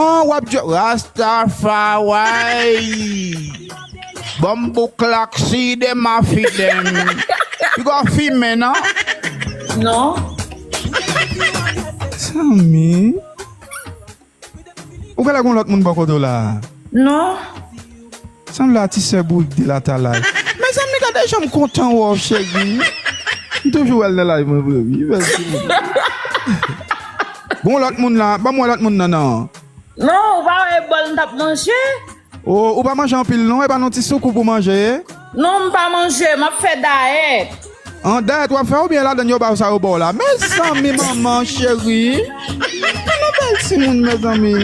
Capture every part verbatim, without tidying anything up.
An w ap jwe Rastafari. Bòm bouk laksi de mafidèm. Piga w fimen non. Non. Sanmi. Ou genlè gon lòt moun bò kote w la? Non. Sanble a ti sè Bourik de la ta live. Mezanmi, gade jan m kontan wè w, cheri. M toujou wè l nan live mwen vre wi. Bèl ti moun. Gon lòt moun la, ban m wè lòt moun nan non. Non, ou pa wè bòl m t ap manje? O, ou pa manje anpil non, e pa nan ti soukoup ou manje ye? Non, m pa manje, m ap fè dayèt. An dayèt w ap fè oubyen ladann yo ba w sa yo ba w la? Mezanmi manman cheri. Gade yon bèl timoun mezanmi.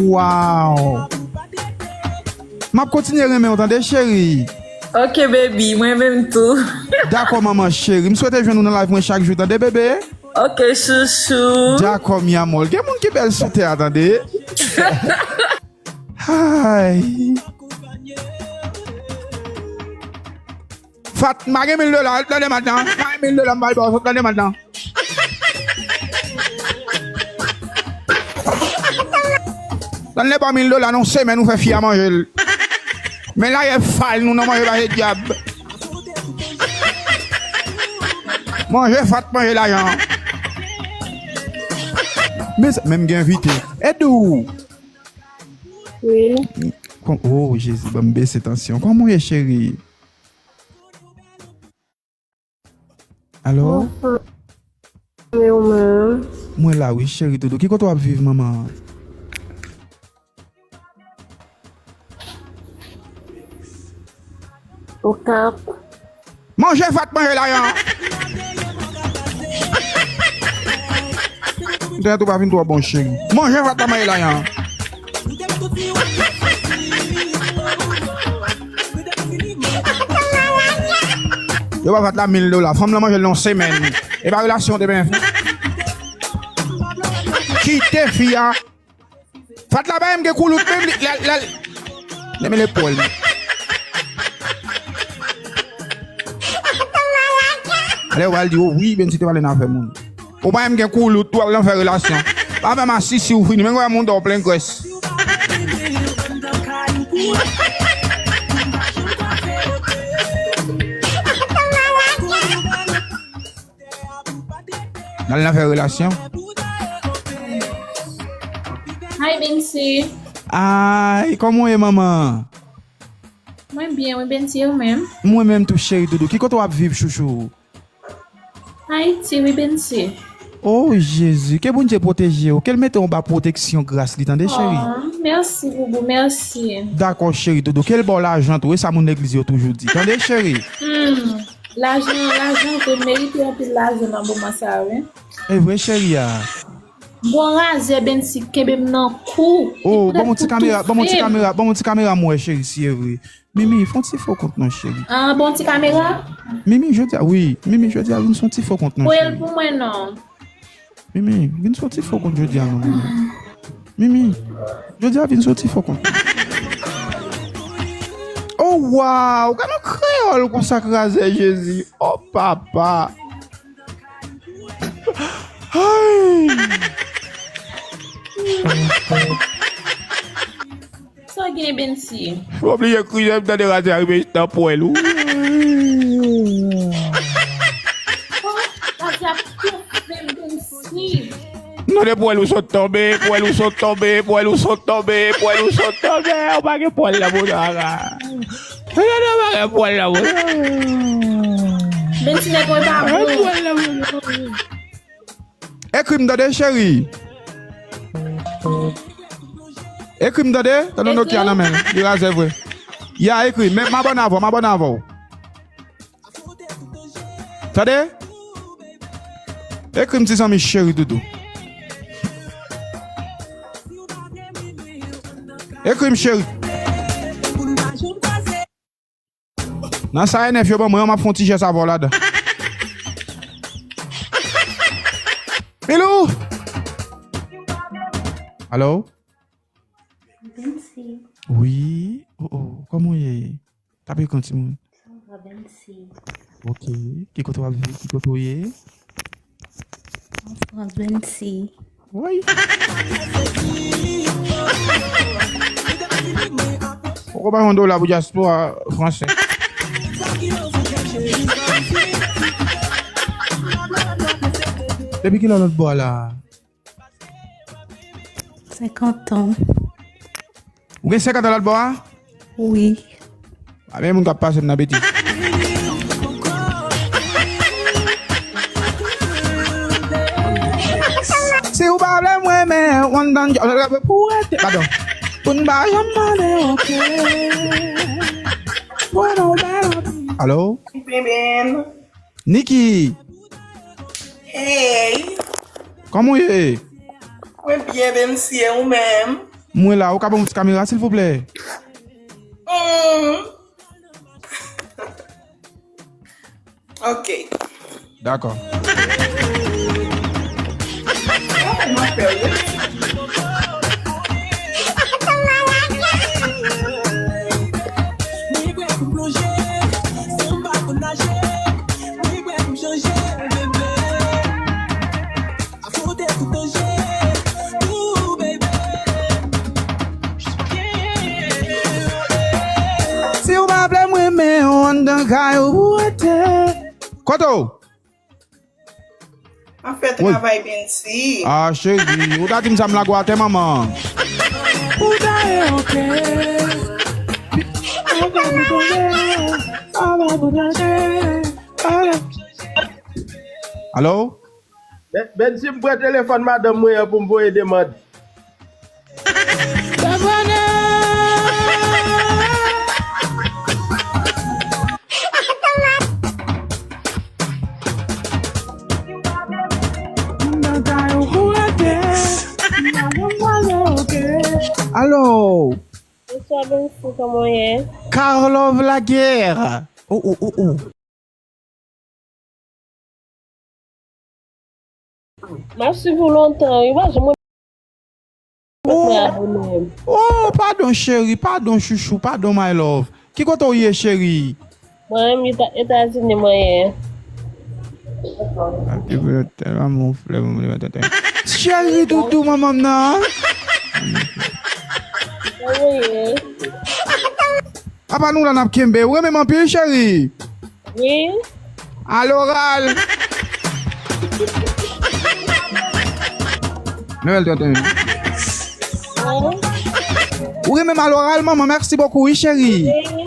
Waw. M ap kontinye renmen w tande cheri. Ok baby, mwen menm tou. Dakò manman cheri, m swete jwenn ou nan live mwen chak jou tande bebe. Ok chouchou. Dakò mi amor. Gen moun ki bèl sou tè a tande. Ay. Fat, m pa gen mil dola, tande maten an. M pa gen mil dola, m pral ba w, tande maten an. Tande pa mil dola, nan semèn ou fè fi a manje l. Men la ye fal nou nan manje pa se dyab. Manje fat, manje lajan. Men, men m gen envite. Edou! Wi. Kon, oh, Jezi, ban m bese tansyon. Kòman w ye, cheri? Alo? Mwen ou menm. Mwen la, wi, cheri doudou. Ki kote w ap viv, manman? Okap. Manje fat manje lajan. Entènèt ou pa vin twò bon cheri. Manje fat la manje lajan. Yo ba fat la mil dola. Fanm lan manje l nan yon semèn. E pa relasyon te benyen fè. Kite fi a. Fat la pa menm gen koulout menm li lal lal. Li men lepòl. Alè ou al di oh wi Bensi te pale nan afè moun. Ou pa menm gen koulout ou al nan fè relasyon. Pa fè masisi ou fini men gwa moun dò plen grès. N al nan fè relasyon. Hi Bensi. Ay, kòman w ye manman? Mwen byen wi Bensi, ou menm? Mwen menm tou cheri doudou. Ki kote w ap viv chouchou? Ayiti wi Bensi. Oh Jezi, ke Bondye pwoteje w, ke l mete w anba pwoteksyon gras li tande cheri. Oh, mèsi boubou, mèsi. Dakò cheri doudou, ke l ba w lajan tou, e sa moun legliz yo toujou di. Tande cheri. Hmm. Lajan, lajan vre, m merite anpil lajan nan moman sa wi. E vre cheri a. Bon razè Bensi kenbe m nan kou. Oh, ban m yon ti kamera, ban m yon ti kamera, ban m yon ti kamera m wè cheri si e vre. Mimi, fè yon ti fo kont non cheri. Ah, bon ti kamera? Mimi, jodi a, wi, Mimi, jodi a vin sou yon ti fo kont non cheri. Voye l pou mwen non. Mimi, vin sou yon ti fo kont jodi a non Mimi. Mimi, jodi a vin sou yon ti fo kont. Oh waw, gade yon kreyòl konsa kraze Jezi. Oh papa. Ay. Sa w gen Bensi? M oblije kriye m tande radyo a rive nan pwèl ou. Radyo ap toufe m Bensi. M tande pwèl ou sot tonbe, pwèl ou sot tonbe, pwèl ou sot tonbe, pwèl ou sot tonbe. Ou pa gen pwèl nan bouda la. Ou pa gen pwèl nan bouda. Bensi nèg mwen pa bon. Ekri m tande cheri. Ekri m tande. Tande yon Nokia nan men l. Li razè vre. Ya ekri. Men m abòne avè w. M abòne avè w. Tande. Ekri m ti zanmi cheri doudou. Ekri m cheri. Nan sa enèf yo ban mwen an, m ap fè yon ti jès avè w ladan. Milou! Alo? Bensi. Wi. Oh, oh. Kòman w ye? Tape kan timoun. Sa va, Bensi. Ok. Ki kote w ap viv? Ki kote w ye? Bonsoir, Bensi. Woy. Poko bay yon dola pou dyaspora fransè. Depi kilè lòt bò a la? Senkant an. Ou gen senkant an lòt bò a? Wi. A, men moun k ap pase m nan betiz. Si w pa vle m renmen w anndan pou rete. Padon. Pou n pa janm mande oke. Alo? Niki! Hey! Kòman w ye? Mwen byen, Bensi, e ou menm? Mwen la, ou ka ban m ti kamera, silvouplè? Mm. Ok. Dakò. Si w pa vle m renmen w anndan kay ou pou rete. Kote w? Mwen fè travay Bensi. Ah, cheri, ou ta di m sa m lage w atè, manman. Ou ta ye oke. Alo? Ben, Bensi, m pran telefòn madanm mwen an pou m voye demann. Alo. Bonswa, Bensi, kòman w ye? Karlov Laguerre. Oh, oh, oh, oh. M ap swiv ou lontan, wi, pa janm mwen abone. Oh, padon, cheri, padon, chouchou, padon, my love. Ki kote w ye, cheri? Mwen menm, Eta-, Etazini, mwen ye. Happy birthday, maman, flè, maman, maman, tenten. Cheri, doudou, manman m nan. Mwen ye. Apa nou la n ap kenbe. Ou renmen m anpil, cheri? Wi. Aloral. Noël tenten. Wi. Ou renmen m aloral, manman, mèsi bokou, wi, cheri. Wi.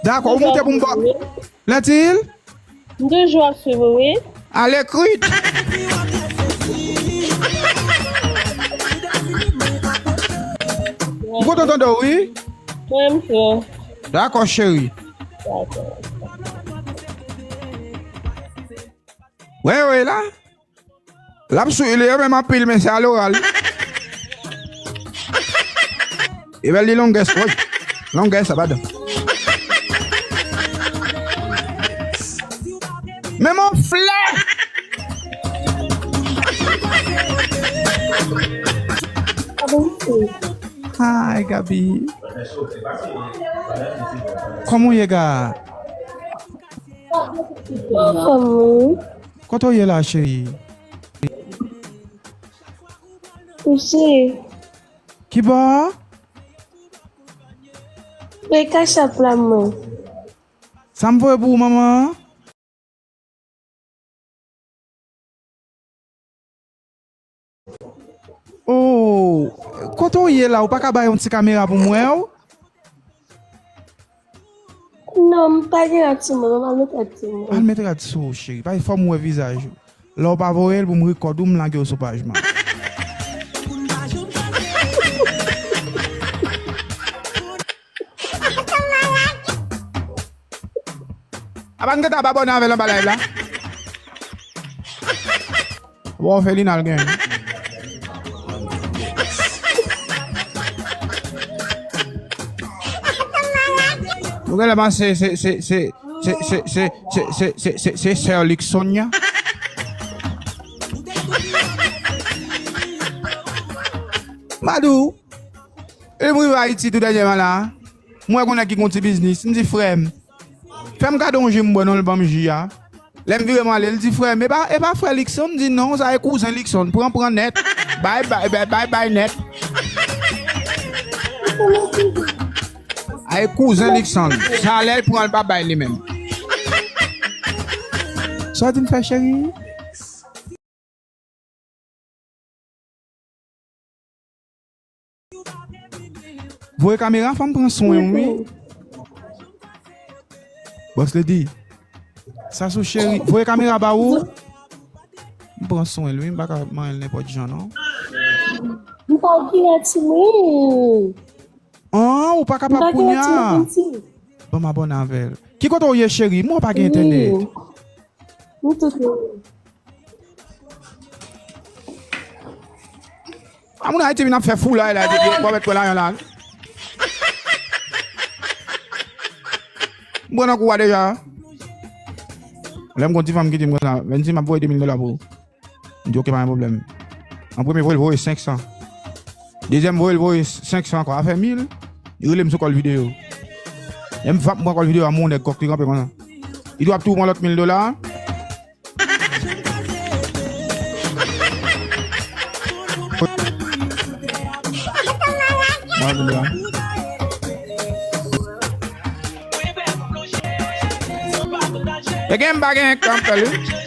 Dakò, ou moute pou m ba. Wi. Lentil? M toujou ap swiv ou, wi. Alekrit. M kontan tande w, wi. Mwen menm tou. Dakò, cheri. Dakò. Wè, wè, la. L ap sou li yo menm anpil, men se aloral. E bèl li longès, woy. Longès, sa, padon. Men mon flè! Hi, Gabi. Kòman w ye, ga? Anfòm, wi. Kote w ye la, cheri? Kouche. Ki bò? Voye kachap la, mwen. Sa m voye pou ou, manman? Oh, kote w ye la? Ou pa ka bay yon ti kamera pou m wè w? Non, m pa gen rad sou mwen, m al met rad sou mwen. Al met rad sou ou, cheri. Paske fò m wè vizaj ou. Lè w pa voye l pou m rekòd ou, m lage w sou paj mwen. Apa n gentan ap abòne avè l anba live la? Bon, Felina l gen. Nou genlè panse se, se, se, se sè Luckson an. M a di w, e m rive Ayiti tou dènyèman la, m wè gon nèg ki gon ti biznis, m di, "Frè m, fè m gade yon ji m bwè non, l ban m ji a." Lè m vire m ale, l di, "Frè m, e pa, e pa frè Luckson?" M di, "Non, sa e kouzen Luckson. Pran, pran nèt. Bay, bay, bay, bay, bay nèt." Ay kouzen Luckson. Sa lè l pran, l pa bay li menm. Sa w di m fè, cheri? Voye kamera, fò m pran swen wi. Boss Lady. Sasou cheri, voye kamera ba ou. M pran swen l wi, m pa ka manyen l nenpòt jan non. M pa gen timoun. An, ou pa kapab kounye a. Ban m abòne avè l. Ki kote w ye cheri? Mwen pa gen entènèt. M tout. A moun Ayiti vin ap fè foulay la, depi w pa mèt pran lajan la. M pran nan kou a deja. Lè m gon ti fanm ki di m konsa, Vency, m ap voye de mil dola pou ou. M di, "Oke, pa gen pwoblèm." An premye voye l voye senk san. Dezyèm voye l voye senk san ankò. Afè mil, li rele m sou kòl videyo. Lè m vap m pran kòl videyo a, m wè yon nèg kòk li kanpe konsa. Li di w ap tou pran lòt mil dola. E gen m pa gen kanpe li.